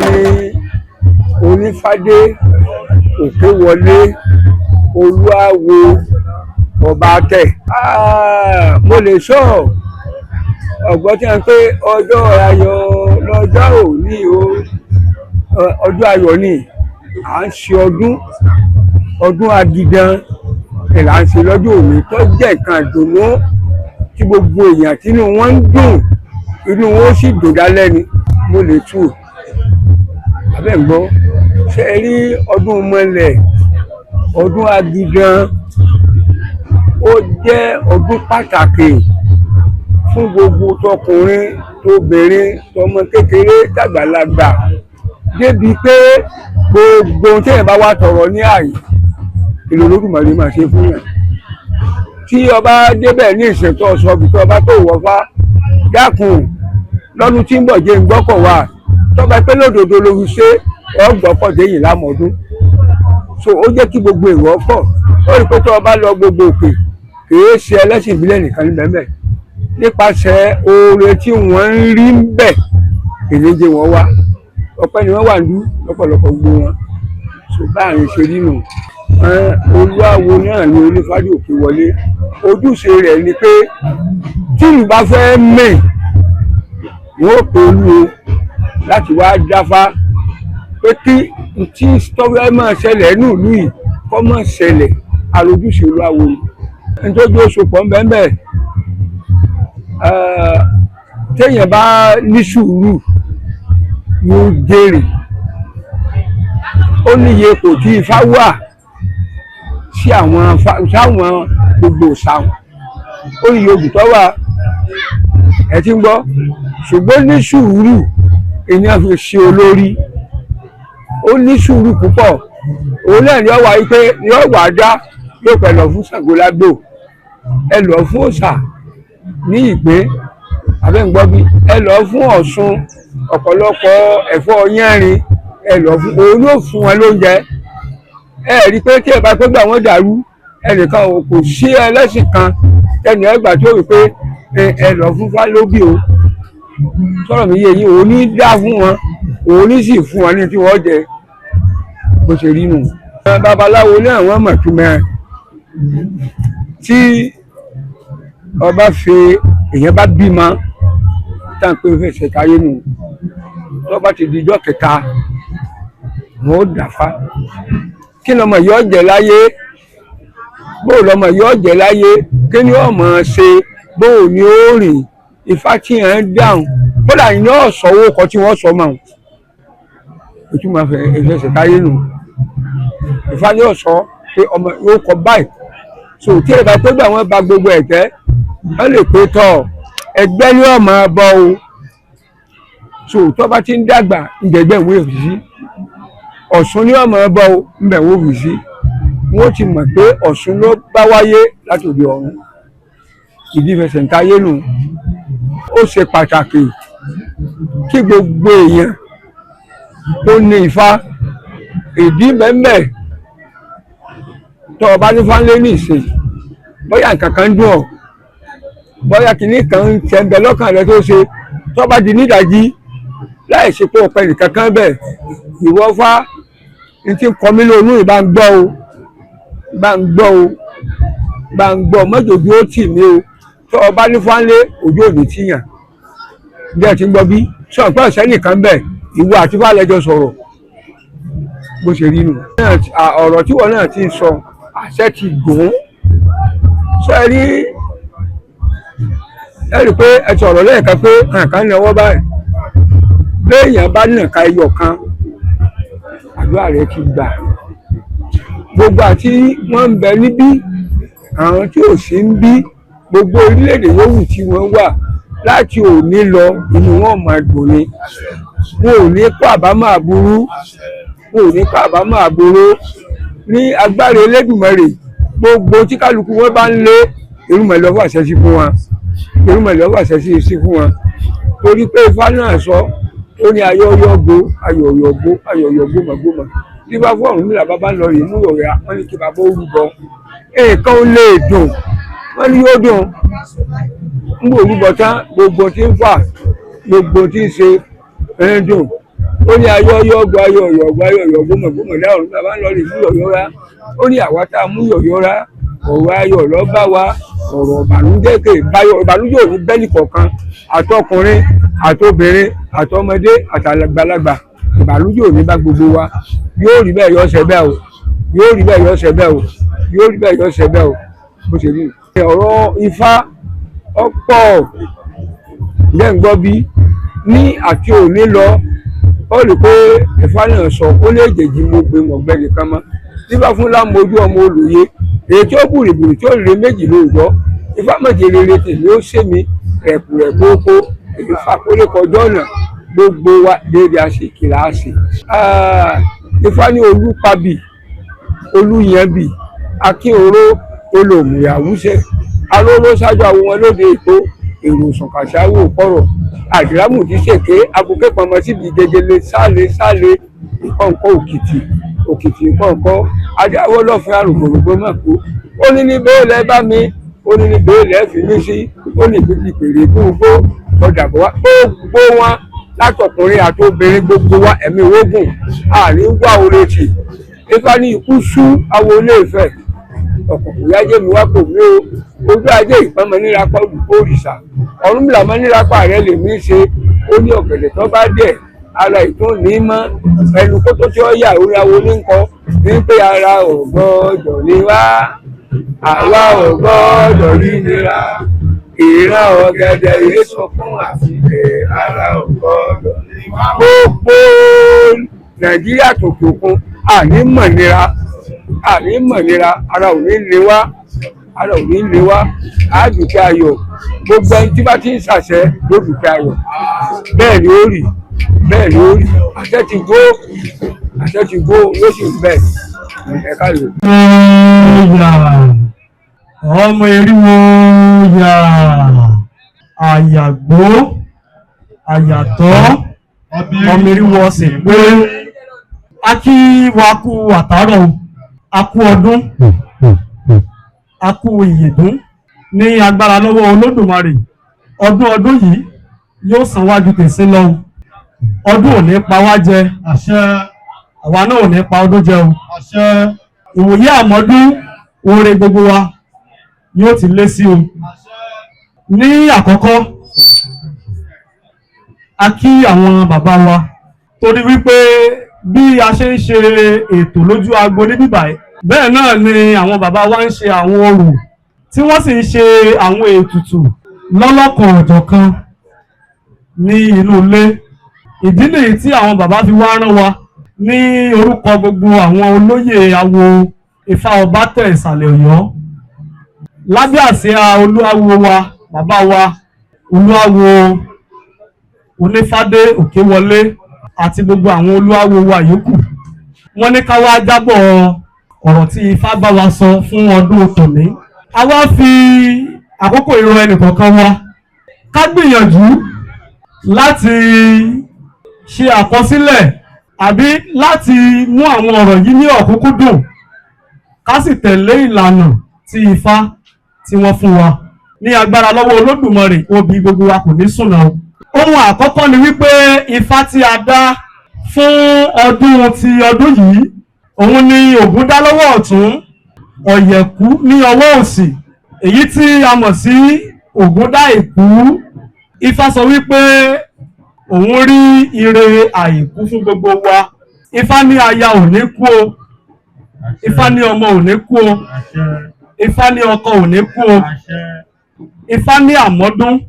Ní Onífádé Òkèwọlé Olúawo ọba tẹ. Mo lè sọ ọgbọ́n tí wọ́n pé ọjọ́ ayọ̀ lọ́jọ́ òní o, ọjọ́ ayọ̀ ni à ń ṣe ọdún, ọdún agidan ẹ̀ là ń ṣe lọ́jọ́ òní tó jẹ́ nǹkan ìdùnnú tí gbogbo èèyàn tínú wọn ń dùn, inú wọn ó sì dùn dálẹ́ ni. Mo lè tù abẹ́ ń gbọ́ ṣe rí ọdún mọ́lẹ̀, ọdún agidan ó jẹ́ ọdún pàtàkì fún gbogbo tọkùnrin tóbìnrin tọmọ kékeré tàgbàlagbà, débi pé gbogbo ohun téèyàn bá wá tọrọ ní àyè ìlú Olódùmarè máa ṣe fún yàn. Tí ọba débẹ̀ ní ìṣètò ọ̀ṣọ́bì tó ọba tó wọ̀ fá dákun lọ́dún tí ń bọ̀ jẹ́ ń gbọ́kọ̀ wá, tọ́ba pé lódodo ló fi ṣe ọgbọ́kọ̀ déyìn lámọ̀ọ́dún. So ó jẹ́ kí gbogbo èrò ọ̀pọ̀. Ó rí pé tó ọba lọ gbogbo òkè kìí ṣe ẹlẹ́sìn ìbílẹ̀ nìkan ní bẹ́ẹ̀ nípasẹ̀ oore tí wọ́n ń rí ń bẹ̀ èléje wọn wá ọpẹ́ ni wọ́n wà ní lọ́pọ̀lọpọ̀ gbogbo wọn. So báàrin ṣe rí nù. Olúawo náà ni Onífádé Òkèwọlé. Ojúṣe rẹ̀ ni pé tí ìlú bá fẹ́ mì wọ́n ó pe olúwo láti wá dáfá pé kí tí tọ́wẹ́ máa ṣẹlẹ̀ ní ìlú yìí kọ́ máa ṣẹlẹ̀. Àròjúṣe Olúawo ni nítorí oṣù pọ̀ ń bẹ́ẹ̀ bẹ́ẹ̀. Téèyàn bá ní sùúrù yóò jèrè. Ó níye kò tí ifá wà sí àwọn sáwọn gbogbo sáwọn, ó níye odù tó wà ẹ ti ń gbọ́. Ṣùgbọ́n ní sùúrù èèyàn fi ṣe olórí, ó ní sùúrù púpọ̀. Òun náà ni ó wà wípé ni ó wà dá yóò pẹ̀ lọ fún Ṣàngó lágbo, ẹ lọ fún òòṣà ní ìgbé abẹ́ǹgbọ́bí, ẹ lọ fún Ọ̀ṣun ọ̀pọ̀lọpọ̀ ẹ̀fọ́ yẹ́nrin, ẹ lọ fún òun yóò fún wọn lóúnjẹ. Ẹ rí i pé tí ẹ bá pé gbà wọ́n dàrú ẹnìkan kò sí ẹlẹ́sìn kan ẹnì ẹgbà tó rí pé ẹ lọ fún Fálóbì o. Sọ̀rọ̀ mi yé yín, òun ní dá fún wọn, òun ní sì fún wọn ní tí wọ́n jẹ bó ṣe rí nù. Babaláwo náà wọ́n mọ̀ túmọ̀ tí ọba fi èèyàn bá bímọ tá à ń pè fẹsẹ̀ táyé nù, tó bá ti di ijọ́ kẹta wọn ó dàfa kí lọmọ yóò jẹ láyé, bó lọmọ yóò jẹ láyé, kí ni ó máa ṣe, bó ni ó rìn. Ifá tí yẹn ń dáhùn kódà ní ọ̀sọ̀ owó kan tí wọ́n sọ mọ́ ọ́n ìtumọ̀ fẹsẹ̀ táyé nù. Ifá ní ọ̀sọ́ pé ọmọ yóò kọ báyìí. So tí ẹ bá pé gbà wọ́n ba gbogbo ẹ̀jẹ̀ wọ́n lè pé tọ̀ ẹgbẹ́ ní ọmọ bọ́ o. So tó bá ti ń dàgbà ìjẹ̀gbẹ́ ìwé òfin sí Ọ̀ṣun ní ọmọ bọ́ o, ńbẹ̀ wọ́n òfin sí wọ́n ti mọ̀ pé Ọ̀ṣun ló bá wáyé láti òde ọ̀run. Ìdí fẹsẹ̀ntáyé nù. Ó ṣe pàtàkì kí gbogbo èèyàn tó ní Ifá. Ìdí mẹ́mẹ́ tó o bá ní fánlé ní ìsìn, bóyá nǹkan kan ń dùn ọ́, bóyá kìíní kan ń tẹ̀ ń bẹ lọ́kàn rẹ tó ṣe, tó bá di nídàájí láì ṣe pé ọ̀pẹ nìkan kan bẹ̀ ìwọ fá ní ti kọ́ mí lónú ìbá ń gbọ́ o, bá ń gbọ́ o, bá ń gbọ́ mọ́jọ́jú ó tì mí o. Tó o bá ní fánlé ojú òní tìyàn bí ẹ ti ń gbọ́ bí sọ̀rọ̀ pé ọ̀sẹ̀ nìkan bẹ̀ ìwọ àti fálẹ́jọ sọ̀rọ̀ bó ṣe rí nù. Ọ̀rọ̀ tí wọn náà ti ń sọ àṣẹ ti gùn ṣe rí. Ẹ rí i pé ẹ sọ̀rọ̀ lẹ́ẹ̀kan pé nǹkan ní ọwọ́ báyìí, béèyàn bá nàka ẹyọ kan àdúrà rẹ ti gbà. Gbogbo àti wọ́n ń bẹ níbí, àwọn tí ò sí ń bí, gbogbo orílẹ̀-èdè yòówù tí wọ́n wà láti òní lọ inú wọn máa dùn ni. Wọn ò ní kó àbámọ̀ àbúrú, Wọn ò ní kábàámọ̀ àgbòrò ní agbára Elédùmarè. Gbogbo tí kálukú wọn bá ń lé, irúnmọlẹ̀ ó fàṣẹ sí fún wọn, irúnmọlẹ̀ ó fàṣẹ sí fún wọn, torí pé Ifá náà sọ, ó ní ayọ̀yọ̀gbó ayọ̀yọ̀gbó ayọ̀yọ̀gbó mọ̀gbọ́mọ̀ tí bá fún Ọ̀rúnmìlà, bàbá ń lọ rè mú ọ̀rẹ́ wọn ní kí bàbá ó rúbọ, nǹkan ó lè dùn. Wọ́n ní yóò dùn. Ń bò rúbọ tán, gbogbo tí ń fà, gbogbo tí ń ṣe ń dùn. Ó ní ayọ̀yọ̀gbó ayọ̀yọ̀gbó ayọ̀yọ̀gbó mọ̀gbọ́mọ̀ dá Ọ̀rúnmìlà bá ń lọ rè mú ọ̀yọ́ rá. Ó ní àwa tá a mú yọ̀yọ́ rá, ọ̀rọ̀ ayọ̀ ló bá wa, ọ̀rọ̀ ìbànújẹ́ kè báyọ̀. Ìbànújẹ́ ò ní bẹ́ẹ̀lì kọ̀ọ̀kan, àtọkùnrin àtobìnrin àtọmọdé àtàgbàlagbà, ìbànújẹ́ ò ní bá gbogbo wa. Yóò rí bẹ́ẹ̀, yóò ṣẹ bẹ́ẹ̀ o. Yóò rí bẹ́ẹ̀, yóò ṣẹ bẹ́ẹ̀ o. Yóò rí bẹ́ẹ̀, yóò ṣẹ bẹ́ẹ̀ o. Bó ṣe rí ọ̀rọ̀ Ifá ọ̀pọ̀ ǹjẹ́ ń gbọ́ bí ní àti òní lọ. Ó rí pé Ifá náà sọ, ó lè jèjì mo gbé mọ̀gbẹ́ nìkan mọ́ nígbà fún lámojú ọmọ olóye, èyí tí ó bùrìbùrì tí ó rere méjì lóòjọ́. Ifá mọ̀jẹ̀ rere tèmi ó sèmi rẹ̀kùrẹ̀kù oko èyí fàkólé kọjọ́ ọ̀nà gbogbo wa déédéé àṣekì là á ṣe. Ifá ní olúpabì, olúyanbì, akínoró, olòmùyàwúṣẹ, alóró ṣáájú àwọn wọn lóde èkó, èrò sànkàṣáwò kọrọ àdìrámù tí ṣèké abuké pọnmọ síbi gegele sále sále ìkọ̀ǹkọ̀ òkìtì òkìtì ìkọ̀ǹkọ̀ adáwọ́ lọ́fẹ́ àrùn gbòrògbò mọ̀ kú. Ó ní ní bẹ́ẹ̀lẹ̀ bá mi, ó ní ní bẹ́ẹ̀lẹ̀ fi mí sí, ó ní ìpínlẹ̀ pèrè gbogbo ọjà bọ̀ wá gbogbo wọn látọkùnrin àti obìnrin, gbogbo wa ẹ̀mí ogun àní wá oore tì. Ifá ní ikú sú awo ilé Ifẹ̀, ọ̀kùnkùn yájẹ́ mi wá kò mí o. Ojú ajé ìpamọ́ nírapá olùkó òrìṣà Ọ̀rúnmìlà mọ́ nírapá rẹ̀ lèmi ṣe. Ó ní ọ̀gẹ̀dẹ̀ tó bá dẹ̀ ara ìtún ní mọ́ ẹnu kó tó tí ó yà orí awo ní nǹkan ní pé ara ò gbọ́dọ̀ ní wá, àwa ò gbọ́dọ̀ rí nira, ìran ọ̀gẹ̀dẹ̀ yìí sunkún àfihàn, ara ò gbọ́dọ̀ ní wá. Gbogbo Nàìjíríà tòkè òkun, àní mọ̀ nira, àní mọ̀ nira, ara ò ní lè wá, ara ò ní lè wá, á dùkẹ́ ayọ̀. Gbogbo ẹni tí bá ti ń ṣàṣẹ ló dùkẹ́ ayọ̀. Bẹ́ẹ̀ ni ó rí, bẹ́ẹ̀ ni ó rí. Àṣẹ ti gbó, àṣẹ ti gbó, yóò sì rí bẹ́ẹ̀. Ẹ̀ka lò. Yà ọmọ eriwo yà àyàgbó àyàtọ̀ ọmọ eriwo ọ̀sìn pé a kí wa kú àtàárọ̀ o, a kú ọdún, a kú ìyèdún. Ní agbára lọ́wọ́ Olódùmarè, ọdún ọdún yìí yóò sàn wájú tèsí lọ o. Ọdún ò ní pa wá jẹ. Àṣẹ. Àwa náà ò ní pa ọdún jẹ o. Àṣẹ. Ìwòye àmọ́dún, oore gbogbo wa yóò ti lé sí o. Ní àkọ́kọ́, a kí àwọn bàbá wa, torí wípé bí a ṣe ń ṣe ètò lójú agbo ní bíbáyìí, bẹ́ẹ̀ náà ni àwọn bàbá wa ń ṣe àwọn orò, tí wọ́n sì ń ṣe àwọn ètùtù lọ́lọ́kan òjọ̀kan ní inú ilé. Ìdí nìyí tí àwọn bàbá fi wá rán wa ní orúkọ gbogbo àwọn olóyè awo Ifá Ọbátẹ̀ Ìsàlẹ̀ Ọ̀yọ́, lábẹ́ àsíá olúawo wa, bàbá wa olúawo Onífádé Òkèwọlé, àti gbogbo àwọn olúawo wa yòókù. Wọ́n ní ká wá jábọ̀ ọ̀rọ̀ tí Ifá bá wa sọ fún ọdún tòní. A wá fi àkókò ìrọ̀ ẹnìkọ̀ọ̀kan wa ká gbìyànjú láti ṣe àkọsílẹ̀ àbí láti mú àwọn ọ̀rọ̀ yìí ní ọ̀kúnkúndùn, ká sì tẹ̀lé ìlànà tí Ifá tí wọ́n fún wa. Ní agbára lọ́wọ́ Olódùmarè, obì gbogbo wa kò ní sùnà o. Ohun àkọ́kọ́ ni wípé Ifá tí a dá fún ọdún ti ọdún yìí, òun ni Ògún dá lọ́wọ́ ọ̀tún, Ọ̀yẹ̀kú ní ọwọ́ òsì, èyí tí a mọ̀ sí Ògún dá ìkú. Ifá sọ wípé òun rí ire àìkú fún gbogbo wa. Ifá ní aya ò ní kú o, Ifá ní ọmọ ò ní kú o, Ifá ní ọkọ ò ní kú o. Ifá ní àmọ́dún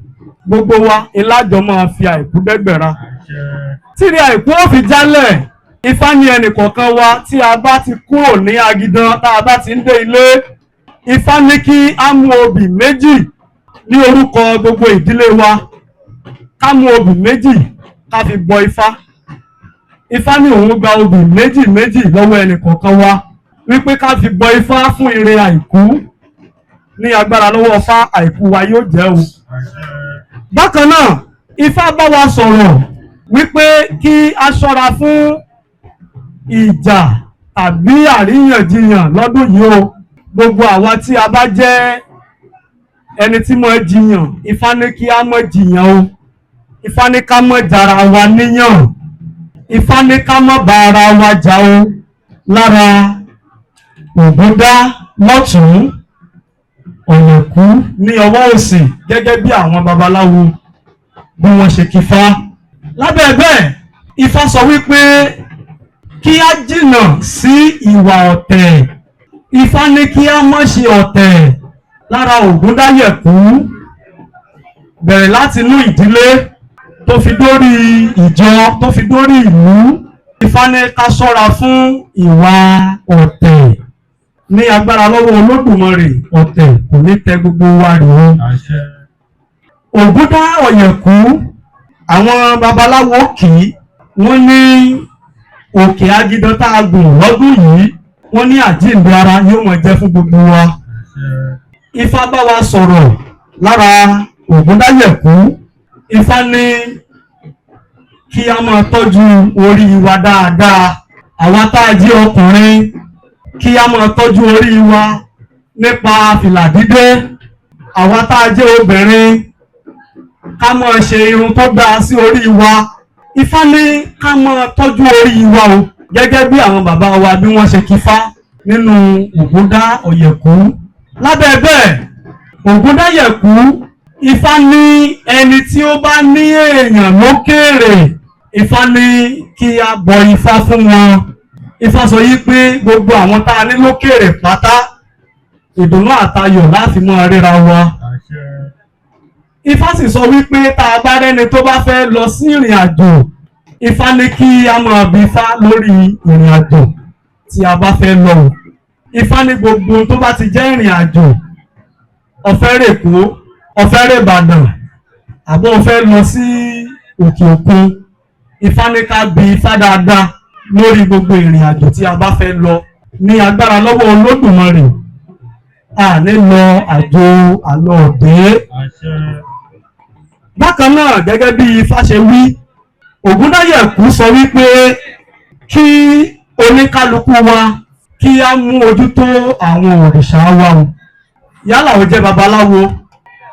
gbogbo wa ìlàjọ máa fi àìkú dẹ́gbẹ̀ra tíri àìkú ó fi jálẹ̀. Ifá ní ẹnìkọ̀ọ̀kan wa, tí a bá ti kúrò ní agidan, tá a bá ti ń dé ilé, Ifá ní kí á mú obì méjì ní orúkọ gbogbo ìdílé wa, ká mú obì méjì, ká fi bọ Ifá. Ifá ní òun gba obì méjì méjì lọ́wọ́ ẹnì kọ̀ọ̀kan wa wípé ká fi bọ Ifá fún ire àìkú. Ní agbára lọ́wọ́ Ifá, àìkú wa yóò jẹ́ o. Bákan náà, Ifá bá wa sọ̀rọ̀ wípé kí a ṣọ́ra fún ìjà tàbí àríyànjiyàn lọ́dún yìí o. Gbogbo àwa tí a bá jẹ́ ẹni tí mọ̀ jiyàn, Ifá ní kí a mọ̀ jiyàn o. Ifá ní ká mọ̀ jara wa níyàn. Ifá ní ká mọ̀ bá ara wa jà o. Lára Ògúndá lọ́tún, Ọ̀yẹ̀kú ní ọwọ́ òsì, gẹ́gẹ́ bí àwọn babaláwo bí wọ́n ṣe kífá. Lábẹ́ bẹ́ẹ̀, Ifá sọ wípé kí á jìnnà sí ìwà ọ̀tẹ̀. Ifá ní kí á má ṣe ọ̀tẹ̀. Lára Ògúndáyẹ̀kú, bẹ̀rẹ̀ láti inú ìdílé tó fi dórí ìjọ tó fi dórí ìlú, Ifá ní ká ṣọ́ra fún ìwà ọ̀tẹ̀. Ní agbára lọ́wọ́ Olódùmarè, ọ̀tẹ̀ kò ní tẹ gbogbo wa rè o. Ògúndá Ọ̀yẹ̀kú, àwọn babaláwo kì í, wọ́n ní òkè agidan tá a gùn lọ́dún yìí, wọ́n ní àjíǹde ara yóò máa jẹ́ fún gbogbo wa. Ifá bá wa sọ̀rọ̀ lára Ògúndáyẹ̀kú. Ifá ní kí a máa tọ́jú orí wa dáadáa. Àwa tá a jẹ́ ọkùnrin, kí a máa tọ́jú orí wa nípa fìlà dídé. Àwa tá a jẹ́ obìnrin, ká máa ṣe irun tó dáa sí orí wa. Ifá ní ká máa tọ́jú orí wa o, gẹ́gẹ́ bí àwọn bàbá wa bí wọ́n ṣe kífá nínú Ògúndá Ọ̀yẹ̀kú. Lábẹ́ bẹ́ẹ̀, Ògúndáyẹ̀kú, Ifá ní ẹni tí ó bá ní èèyàn lókèèrè, Ifá ní kí a bọ Ifá fún wọn. Ifá sọ yí pé gbogbo àwọn tá a ní lókèèrè pátá, ìdùnnú àtayọ̀ láti máa ríra wa. Ifá sì sọ wípé tá a bá rẹ́ni tó bá fẹ́ lọ sí ìrìn àjò, Ifá ní kí a máa bi Ifá lórí ìrìn àjò tí a bá fẹ́ lọ. Ifá ní gbogbo tó bá ti jẹ́ ìrìn àjò, ó fẹ́ rè Èkó, ó fẹ́ rè Ìbàdàn, àbó ó fẹ́ lọ sí òkè òkun, Ifá ní ká bi Ifá dáadáa lórí gbogbo ìrìn àjò tí a bá fẹ́ lọ. Ní agbára lọ́wọ́ Olódùmarè, a ní lọ àjò àlọ́ òde. Bákan náà, gẹ́gẹ́ bí Ifá ṣe wí, Ògúndáyẹ̀kú sọ wípé kí oníkálukú wa kí á mú ojú tó àwọn òrìṣà wa o. Yálà ó jẹ́ babaláwo,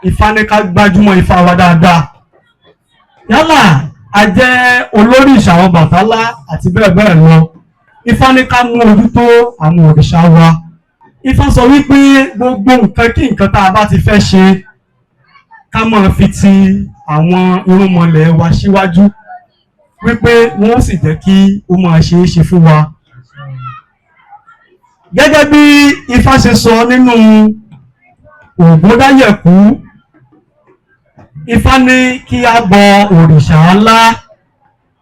Ifá ní ká gbájúmọ́ Ifá wa dáadáa. Yálà a jẹ́ olórìṣà Ọbàtálá àti bẹ́ẹ̀ bẹ́ẹ̀ lọ, Ifá ní ká mú ojú tó àwọn òrìṣà wa. Ifá sọ wípé gbogbo nǹkan kí nǹkan tá a bá ti fẹ́ ṣe, ká máa fi ti àwọn irúnmọlẹ̀ wa síwájú, wípé wọ́n sì jẹ́ kí ó máa ṣe é ṣe fún wa. Gẹ́gẹ́ bí Ifá ṣe sọ nínú Ògúndáyẹ̀kú, Ifá ní kí a bọ òrìṣà ńlá,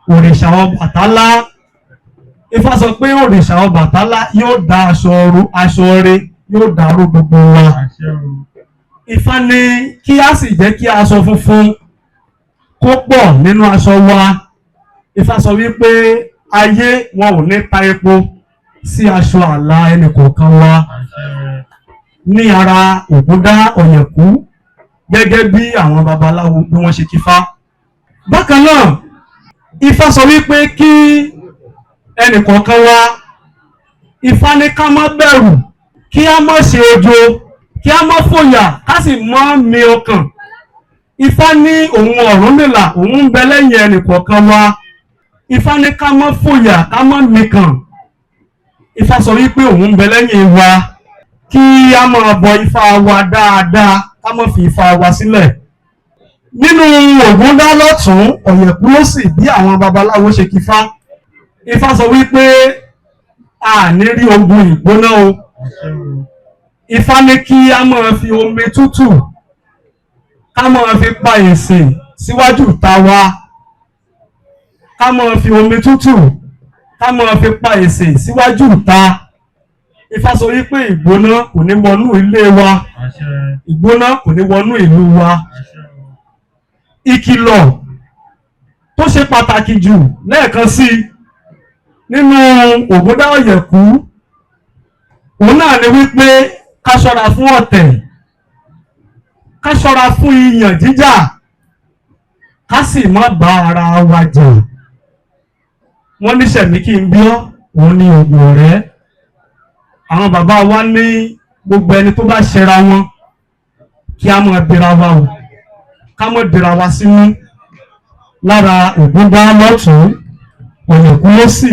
òrìṣà Ọbàtálá. Ifá sọ pé òrìṣà Ọbàtálá yóò dá aṣọ rẹ̀ yóò dàrú gbogbo wa. Ifá ní kí a sì jẹ́ kí aṣọ funfun kó pọ̀ nínú aṣọ wa. Ifá sọ wípé ayé wọn ò ní ta epo sí aṣọ àlà ẹnì kọ̀ọ̀kan wa. Ní ara Ògúndá Ọ̀yẹ̀kú, gẹ́gẹ́ bí àwọn babaláwo bí wọ́n ṣe kífá. Bákan náà, Ifá sọ wípé kí ẹnì kọ̀ọ̀kan wa, Ifá ní ká má bẹ̀rù, kí á má ṣe ojo, kí á má fòyà, ká sì má mi ọkàn. Ifá ní òun Ọ̀rúnmìlà, òun ń bẹ lẹ́yìn ẹnì kọ̀ọ̀kan wa. Ifá ní ká má fòyà, ká má mikàn. Ifá sọ wípé òun ń bẹ lẹ́yìn wa, kí á máa bọ Ifá wa dáadáa, ká má fi Ifá wa sílẹ̀. Nínú Ògúndá lọ́tún, Ọ̀yẹ̀kú lósì, bí àwọn babaláwo ṣe kífá, Ifá sọ wípé a ní rí ogun ìgbóná o. Ifá ní kí a máa fi omi tútù ká máa fi pa èsè síwájú ìta wa, ká máa fi omi tútù ká máa fi pa èsè síwájú ìta. Ifá sọ wípé ìgbóná kò ní wọnú ilé wa, ìgbóná kò ní wọnú ìlú wa. Ìkìlọ̀ tó ṣe pàtàkì jù lẹ́ẹ̀kan sí Nínú Ògúndá Ọ̀yẹ̀kú, òun náà ni wípé ká ṣọ́ra fún ọ̀tẹ̀, ká ṣọ́ra fún ìyàn jíjà, ká sì má bá ara wa jà. Wọ́n ní sẹ̀mí kí n bí ọ́, òun ní oògùn ọ̀rẹ́. Àwọn bàbá wa ní gbogbo ẹni tó bá ṣẹra wọn kí a máa dira wa o, ká má dira wa sínú. Lára Ògúndá lọ́tún, Ọ̀yẹ̀kú lósì,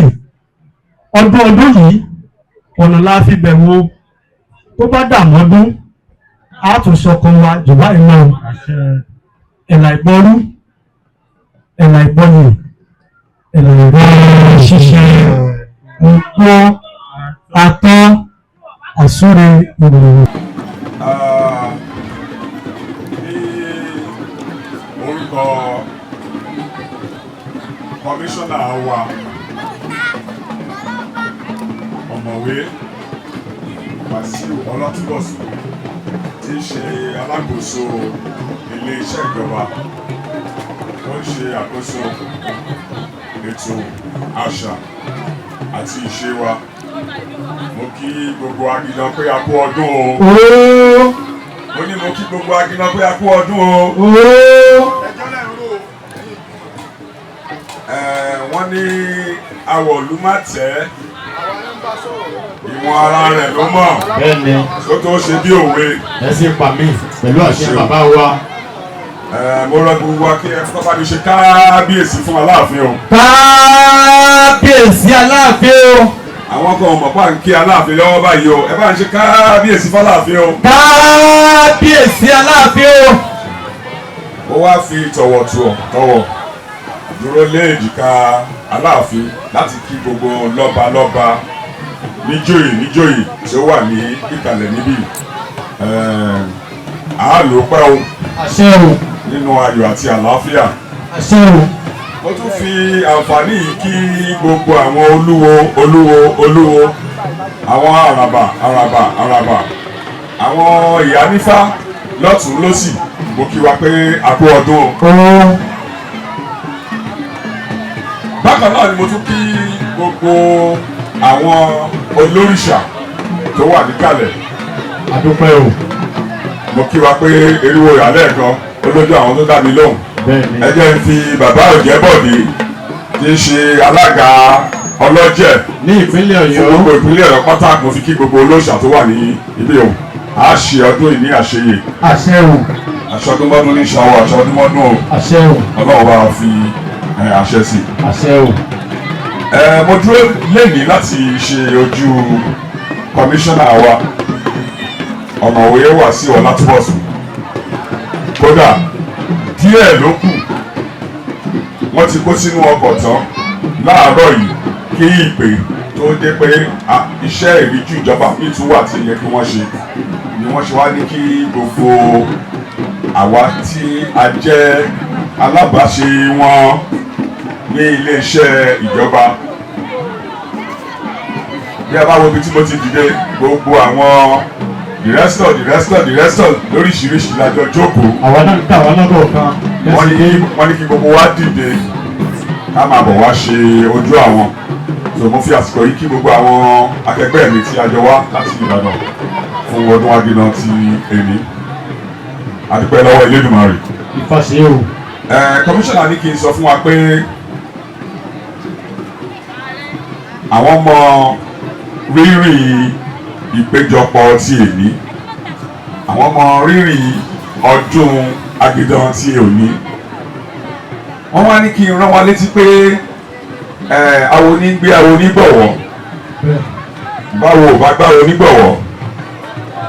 ọdún ọdún yìí ọ̀nà la fi bẹ̀ wo. Tó bá dà mọ́dún, á tún ṣọkan wa jù báyìí lọ. Ẹ̀là ìgbọ́rú, ẹ̀là ìgbọ́yè, ẹ̀là ìgbọ́ ṣíṣe, ogbó atọ́, àsúre ìròyìn. Ní orúkọ kọmíṣánná wa, Ọ̀mọ̀wé Wàsíù Ọlátúbọ̀sún, tí í ṣe alákòóso ilé-iṣẹ́ ìjọba tó ń ṣe àkóso ètò àṣà àti ìṣe wa, mo kí gbogbo Agidan pé a kú ọdún o. Mo ní mo kí gbogbo Agidan pé a kú ọdún o. Wọ́n ní awọ̀lú má tẹ́, ìwọ̀n ara rẹ̀ ló mọ̀. Bẹ́ẹ̀ni. Tó tó ṣe bí òwe. Ẹ sì pa mí pẹ̀lú àṣẹ bàbá wa. Mo rọ gbogbo wa kí ẹ kọ́kọ́ bá mi ṣe káábíyèsí fún Aláàfin o. Káábíyèsí Aláàfin o. Àwọn kan mọ̀ pa ń kí Aláàfin lọ́wọ́ báyìí o, ẹ bá ń ṣe káábíyèsí fáláàfin o. Káábíyèsí Aláàfin o. Ó wá fi tọ̀wọ̀tọ̀wọ̀ dúró lé èjìká Aláàfin láti kí gbogbo lọ́balọ́ba, níjòyè níjòyè tí ó wà ní ìkàlẹ̀ níbí. A lò pẹ́ o. Àṣẹ o. Nínú ayọ̀ àti àlàáfíà. Àṣẹ o. Mo tún fi àǹfààní yìí kí gbogbo àwọn olúwo olúwo olúwo, àwọn àràbà àràbà àràbà, àwọn ìyánífá lọ́tún lọ́sì, mo kí wa pé a kú ọdún o. Bákan náà ni mo tún kí gbogbo àwọn olórìṣà tó wà níkàlẹ̀. Àdúpẹ́ o. Mo kí wa pé eriwo ìyálẹ̀ kan olójú àwọn tó dá mi lóhùn. Ẹ jẹ́ n fi bàbá Òjẹ́bọ̀dé tí í ṣe alága ọlọ́jẹ̀ ní ìpínlẹ̀ Ọ̀yọ́, fún gbogbo ìpínlẹ̀ Ọ̀yọ́ pátá, mo fi kí gbogbo olóòṣà tó wà ní ibi òun. A ṣe ọdún yìí ní àṣeyè. Àṣẹ o. Aṣọdúnmọ́dún ní ṣàwọ̀ aṣọdúnmọ́dún o. Àṣẹ o. Ọlọ́run bá fi àṣẹ sí. Àṣẹ o. Mo dúró lẹ́nìí láti ṣe ojú kọmíṣánná wa, Ọ̀mọ̀wé Wàsíù Ọlátúbọ̀sún. Kódà díẹ̀ ló kù, wọ́n ti kó sínú ọkọ̀ tán láàárọ̀ yìí kí ìpè tó dé pé iṣẹ́ ìríjú ìjọba míì tún wà tí yẹ kí wọ́n ṣe, ni wọ́n ṣe wá ní kí gbogbo àwa tí a jẹ́ alábàáṣe wọn ní iléeṣẹ́ ìjọba. Bí a bá wo ibi tí mo ti dìde, gbogbo àwọn the rest lóríṣiríṣi lájọ jókòó. Àwa náà ń tà wá lọ́dọ̀ kan. Wọ́n ní kí gbogbo wa dìde ká máa bọ̀ wá ṣe ojú àwọn. So mo fi àsìkò yìí kí gbogbo àwọn akẹgbẹ́ mi tí a jọ wá láti Ìbàdàn fún ọdún Agidan ti èmi. A dúpẹ́ lọ́wọ́ Elédùmarè. Ìfàṣẹ o. Kọmíṣánná ní kí n sọ fún wa pé àwọn mọ rírì ìpéjọpọ̀ ti èmi, àwọn mọ rírì ọdún Agidan ti òní. Wọ́n wá ní kí n rán wa létí pé awo ní gbé awo ní gbọ̀wọ́, báwo ò bá gbáwo ní gbọ̀wọ́,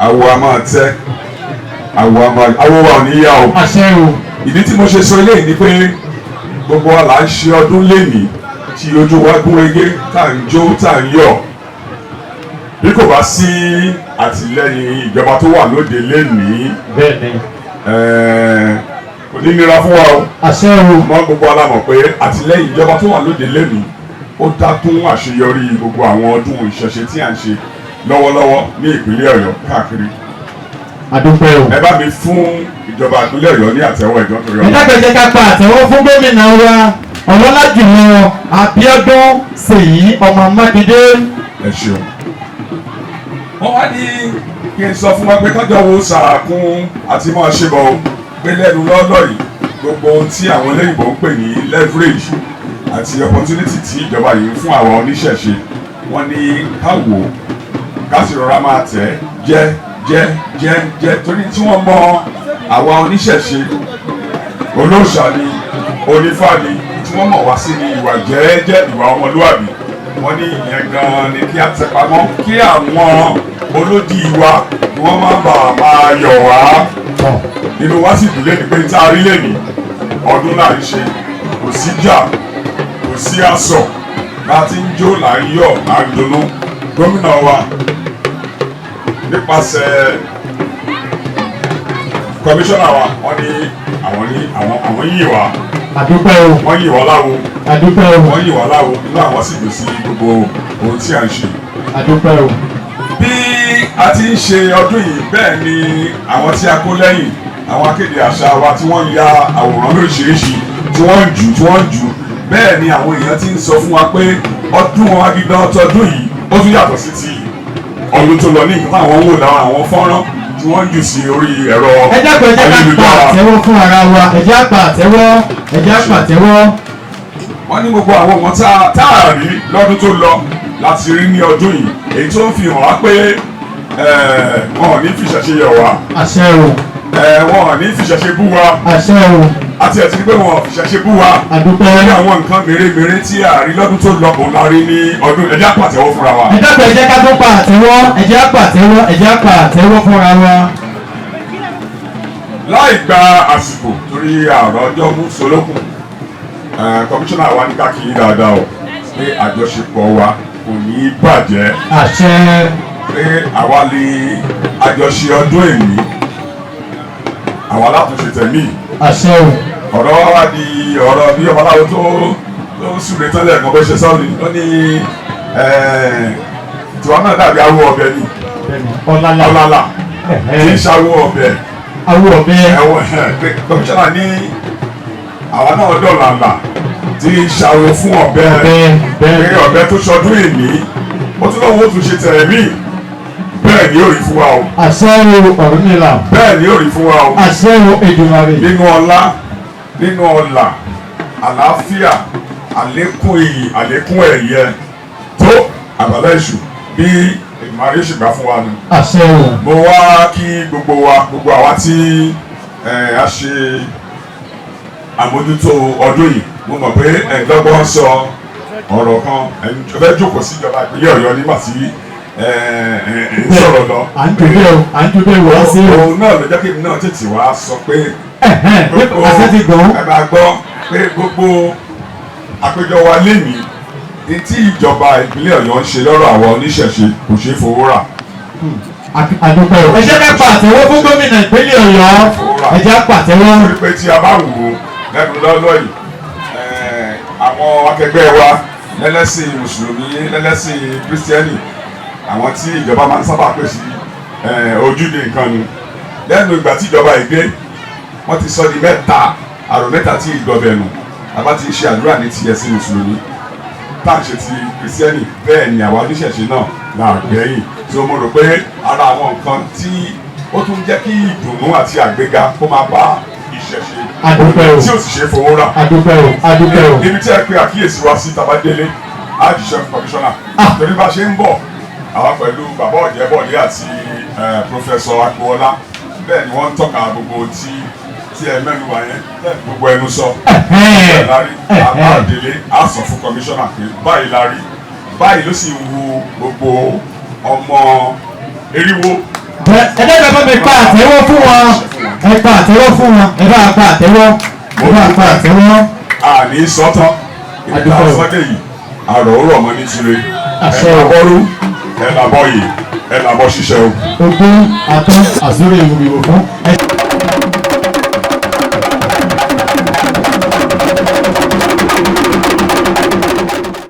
awo a máa tẹ́, awo a máa, awo wa ò ní yá o. Àṣẹ o. Ìdí tí mo ṣe sọ eléyìí ni pé gbogbo wa là ń ṣe ọdún lénìí tí ojú wa gún régé, tá à ń jó, tá à ń yọ̀. Bí kò bá sí àtìlẹ́yìn ìjọba tó wà lóde lénìí, Bẹ́ẹ̀ni. kò ní nira fún wa o. Àṣẹ o. Mọ gbogbo wa la mọ̀ pé àtìlẹ́yìn ìjọba tó wà lóde lénìí ó dákún àṣeyọrí gbogbo àwọn ọdún ìṣẹ̀ṣe tí à ń ṣe lọ́wọ́lọ́wọ́ ní ìpínlẹ̀ Ọ̀yọ́ káàkiri. Àdúpẹ́ o. Ẹ bá mi fún ìjọba ìpínlẹ̀ Ọ̀yọ́ ní àtẹ́wọ́ ìjọ torí Ẹ ọ̀la. dákẹ́, jẹ́ ká pa àtẹ́wọ́ fún gómìnà wa. Ọlọ́lá jùlọ Abíọ́dún Ṣèyí ọmọ Mákindé. Ẹ ṣeun. Wọ́n wá ní kí n sọ fún wa pé kájọ wo sàkún àti máa ṣe bọ̀ pé lẹ́nu lọ́lọ́ yìí, gbogbo ohun tí àwọn olóyìnbó ń pè ní leverage àti opportunity tí ìjọba yìí ń fún àwọn oníṣẹ̀ṣe, wọ́n ní ká wò ó, ká sì rọra máa tẹ̀ jẹ́ jẹ́ jẹ́ jẹ́, torí tí wọ́n mọ àwa oníṣẹ̀ṣe, olóòṣà ni, onífá ni, tí wọ́n mọ̀ wá sí ní ìwà jẹ́ẹ́jẹ́, ìwà ọmọlúwàbí. Wọ́n ní ìyẹn gan-an ni kí á tẹpamọ́, kí àwọn olódì wa ni wọ́n má bàa máa yọ̀ wá. Inú wa sì dùn lẹ́nu pé tá a rí lẹ́nu ọdún là ń ṣe, kò sí jà, kò sí àsọ̀, bá a ti ń jó là ń yọ̀, là ń dunnú. Gómìnà wa nípasẹ̀ kọmíṣánná wa, wọ́n ní àwọn ní àwọn yìí wá. Àdúpẹ́ o. Wọ́n yìí wá láwo. Àdúpẹ́ o. Wọ́n yìí wá láwo. Inú àwọn sì dùn sí gbogbo ohun tí à ń ṣe. Àdúpẹ́ o. Bí a ti ń ṣe ọdún yìí, bẹ́ẹ̀ ni àwọn tí a kó lẹ́yìn, àwọn akéde àṣà wa tí wọ́n ya àwòrán lóríṣiríṣi, tí wọ́n ń jù, tí wọ́n ń jù, bẹ́ẹ̀ ni àwọn èèyàn ti ń sọ fún wa pé ọdún Agidan tọdún yìí, ó tún yàtọ̀ sí ti ọdún tó lọ ní nǹkan táwọn ń wò lára àwọn fọ́nrán tí wọ́n ń jù sí orí ẹ̀rọ Ẹ dákun, ẹ jẹ́ ká pa ayélujára. àtẹ́wọ́ fún ara wa. Ẹ jẹ́ á pa àtẹ́wọ́, ẹ jẹ́ á pa àtẹ́wọ́. Wọ́n ní gbogbo àwọn nǹkan tá a rí lọ́dún tó lọ láti rí ní ọdún yìí, èyí tó ń fi hàn wá pé wọn ò ní fìṣẹ̀ṣe yẹ̀ wá. Àṣẹ o. Wọn ò ní fìṣẹ̀ṣe bú wa. Àṣẹ o. Àti ẹ̀ ti rí pé wọn ò fìṣẹ̀ṣe bú wa. Àdúpẹ́. Ní àwọn nǹkan mèremère tí a rí lọ́dún tó lọ, òun la rí ní ọdún. Ẹ jẹ́ á pàtẹ́wọ́ fúnra wa. Ẹ dákun, ẹ jẹ́ ká tó pa àtẹ́wọ́. Ẹ jẹ́ á pa àtẹ́wọ́, ẹ jẹ́ á pa àtẹ́wọ́ fúnra wa. Láì gba àsìkò, torí àrò ọjọ́ mú solókùn, kọmíṣánná wa ní ká kí yín dáadáa o, pé àjọṣepọ̀ wa kò ní í bàjẹ́. Àṣẹ. Pé àwa lè àjọṣe ọdún èní, àwa látúnṣe tẹ̀mí. Àṣẹ o. Ọ̀rọ̀ wa wá di ọ̀rọ̀ bí ọbaláwo tó ń súre tán lẹ́ẹ̀kan bó ṣe sọ ni, ó ní tiwa náà dàbí awo ọbẹ̀ ni. Ọ̀làlà. Ọ̀làlà kì í ṣàwọ ọbẹ̀. Awo ọbẹ̀. Ẹ̀wọ̀n kọmíṣánná ní àwa náà dọ̀làlà tí ń ṣàwọ fún ọbẹ̀, pé ọbẹ̀ tó ṣọdún èní, ó tún lọ́wọ́ ó tún ṣe tẹ̀mí. Bẹ́ẹ̀ ni ó rí fún wa o. Àṣẹ o, Ọ̀rúnmìlà. Bẹ́ẹ̀ ni ó rí fún wa o. Àṣẹ o, Èdùmàrè. Nínú ọlá, nínú ọlà, àlàáfíà, àlékún iyì, àlékún ẹ̀yẹ tó àbálẹ̀ èṣù, bí Èdùmàrè ṣe gbà fún wa nù. Àṣẹ o. Mo wá kí gbogbo wa, gbogbo àwa tí a ṣe àmójútó ọdún yìí. Mo mọ̀ pé ẹ̀ẹ́dọ́gbọ́n sọ ọ̀rọ̀ kan, ẹ fẹ́ jókòó sí ìjọba ìpínlẹ̀ Ọ̀yọ́ nígbà tí ẹ ń sọ̀rọ̀ lọ. À ń dúpẹ́ o, à ń dúpẹ́ wá sí o. Òun náà ló jẹ́ kí èmi náà tètè wá sọ pé Àṣẹ ti gbọ̀n. Ẹ máa gbọ́ pé gbogbo àpéjọ wa lénìí ní tí ìjọba ìpínlẹ̀ Ọ̀yọ́ ń ṣe lọ́rọ̀ àwọn oníṣẹ̀ṣe kò ṣeé fowó rà. Àdúpẹ́ o. Ẹ jẹ́ ká pàtẹ́wọ́ fún gómìnà ìpínlẹ̀ Ọ̀yọ́. Ẹ jẹ́ á pàtẹ́wọ́. Torí pé tí a bá wò ó lẹ́nu lọ́lọ́ yìí, àwọn akẹgbẹ́ wa lẹ́lẹ́sìn mùsùlùmí, lẹ́lẹ́sìn kírísítẹ́nì, àwọn tí ìjọba máa ń sábà pè sí ojúde nǹkan ni, lẹ́nu ìgbà tí ìjọba yìí dé, wọ́n ti sọ di mẹ́ta, àrò mẹ́ta tí ìgbọ̀bẹ̀ nù. Àbá ti ṣe àdúrà ní ti ẹ̀sìn mùsùlùmí, tá à ń ṣe ti kírísítẹ́nì, bẹ́ẹ̀ ni àwa oníṣẹ̀ṣe náà là gbẹ̀yìn. So mo rò pé ara àwọn nǹkan tí ó tún jẹ́ kí ìdùnnú àti àgbéga kó máa bá ìṣẹ̀ṣe Àdúpẹ́ o. tí ó sì ṣe é fowó rà. Àdúpẹ́ o, àdúpẹ́ o. Níbi tí ẹ pe àkíyèsí wa sí, tàbá délé, á jíṣẹ́ fún kọmíṣánná, torí bá ṣe ń bọ̀, àwa pẹ̀lú bàbá Ọ̀jẹ̀bọ̀dé àti Professor Agboola, bẹ́ẹ̀ ni wọ́n ń tọ́ka gbogbo tí ẹ mẹ́nu wá yẹn, gbogbo ẹnu sọ bẹ́ẹ̀ la rí. Àbá délé, á sọ fún kọmíṣánná pé báyìí la rí, báyìí ló sì wu gbogbo ọmọ eriwo. Ẹ dẹ́gbẹ́ bá mi pa àtẹ́wọ́ fún wọn. Ẹ pa àtẹ́wọ́ fún wọn. Ẹ bá pa àtẹ́wọ́, ẹ bá pa àtẹ́wọ́. Àní sọ́tán ibi tá a sọ́dẹ̀ yìí, àrò ó rọ̀ mọ́ ní tire. Àṣẹ Ẹ o. làbọ́rú, ẹ làbọ́ yìí, ẹ làbọ́ ṣiṣẹ́ o. Ogún atọ́ àzúrò ìwúriwò fún.